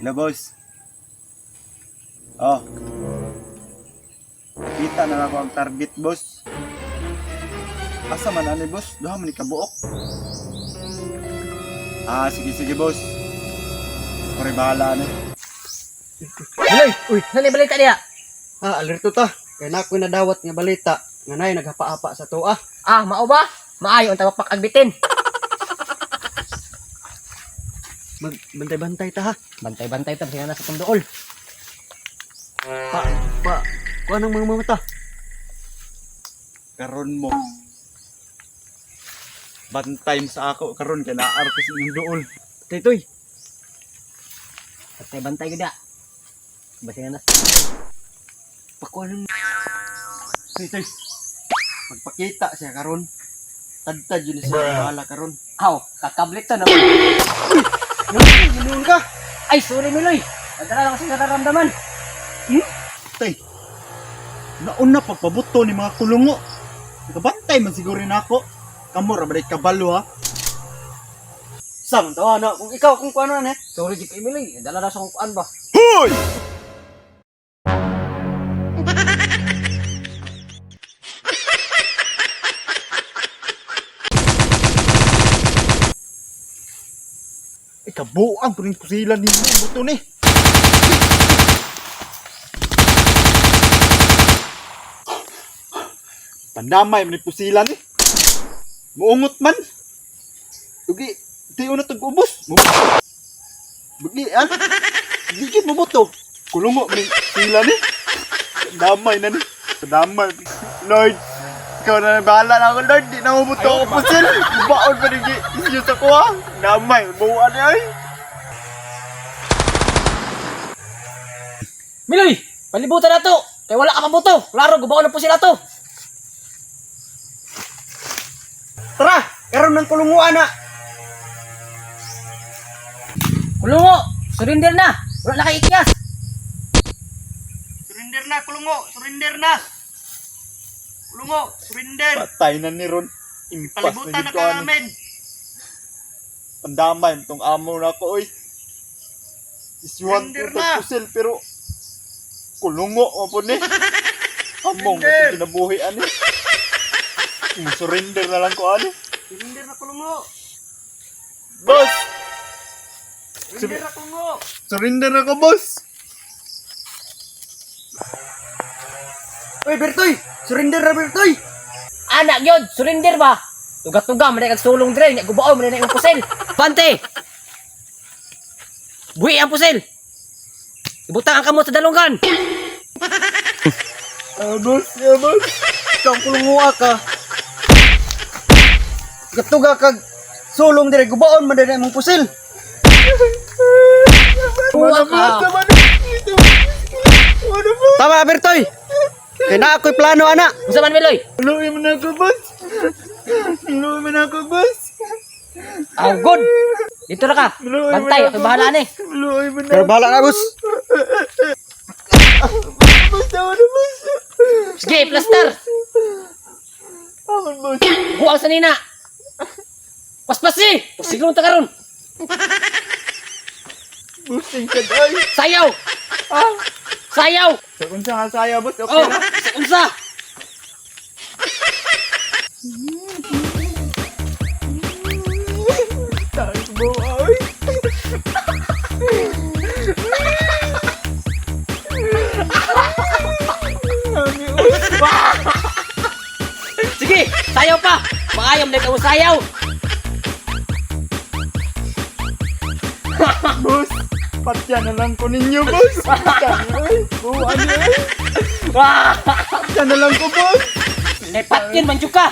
Hello, boss. Oh. Kita na lang ako ang target, boss. Asa man ani, boss? Duha man ni kabuok. Ah, sige, sige, boss. Kore bahala ni. Miloy, uy, nani balita niya? Ah, alerto ta. Kay na ako'y nadawat nga balita nga nay naghapa-apa sa tuwa. Ah, mao ba? Maayo ang tawag agbitin. Magbantay-bantay ta ha. Bantay-bantay ta sila na sa tundool. Pa, pa, kuha ng mga mata. Karon mo. Bantay mo sa ako karon kay naar ko sa inyong duol. Titoy, Bantay-bantay gud. Basta na. pakuha ng. Titoy, magpakita siya karon. Tadtad yun siya bahala karon. Aw, kakablit to no. Ginoon ka. Ay, sorry Miloy. Nadala lang kasi nararamdaman. Tay. Nauna pagpabuto ni mga kulungo. Nakabantay man siguro na ako. Kamo ra ba day kabalo ha? Sam, tawa na. Kung ikaw, kung kuano na eh. Sorry jud kay Miloy. Nadala na sa akong kuan ba. Hoy! Ikabuang ko rin kusilan ninyo. Buto ni. Pandamay man ni pusilan ni. Muungot man. Ugi, tiyo na tag-ubos. Bugi, ah. Gigit mo buto. Kulungo man ni sila ni. Damay na ni. Damay. Lord, ikaw na bahala na ako, Lord. Di na mo buto ako pusil. Baon pa ni Issue sa kuha. Damay, buwan ni ay. Miloy, palibutan na to. Kay wala ka pabuto. Klaro, gubaon na po sila to. Tara, karon ng kulunguan na. Kulungo, surrender na. Wala na kay ikyas. Surrender na, kulungo. Surrender na. Kulungo, surrender. Patay na ni Ron. Impas na Palibutan na gid ko ka ani. namin. Pandamay tong amo na ko oy. Isyuhan ko Surrender tong na. pusil pero kulungo mo po ni. Among Surrender. itong kinabuhi ani. Surrender na lang ko ani. Surrender na, kulungo. Boss! Surrender na, kulungo. Surrender ako, boss! Uy, Bertoy! Surrender na, Bertoy! Anak yun, surrender ba? Tuga-tuga, man kag sulong dre, nya gubaon man na imong pusil. Pante. Buhi ang pusil. Ibutang ang kamot sa dalunggan. Ah, boss, ah, boss. Ikaw ang kulungoa ka. Katuga kag sulong dire gubaon man dire imong pusil. Buha ka. Tama na. Tama na, boss. Tama, Bertoy. Kay na ako'y plano ana. Unsa man Miloy? Luwi mo na ako, boss. Luwi mo na ako, boss. Aw, good. Dito na ka. Luwi mo Bantay, na ako bahala ni. Luwi mo na. Pero bahala na, boss. Boss, tama na, boss. Sige, plaster. Tama, boss. Buang sa nina. Paspasi. Pasigong ta karon. Bossing ka, ay. Sayaw. Ah. Sayaw. Sa kung saan saya, boss. Okay Oh, na. sa unsa? Tayo mo, ay. Sige, sayaw pa. Maayom na ikaw sayaw. Boss, patya na lang ko ninyo, boss. Ay, buwan niyo, ay. Patya na lang ko, boss. Eh, patkin man jud ka.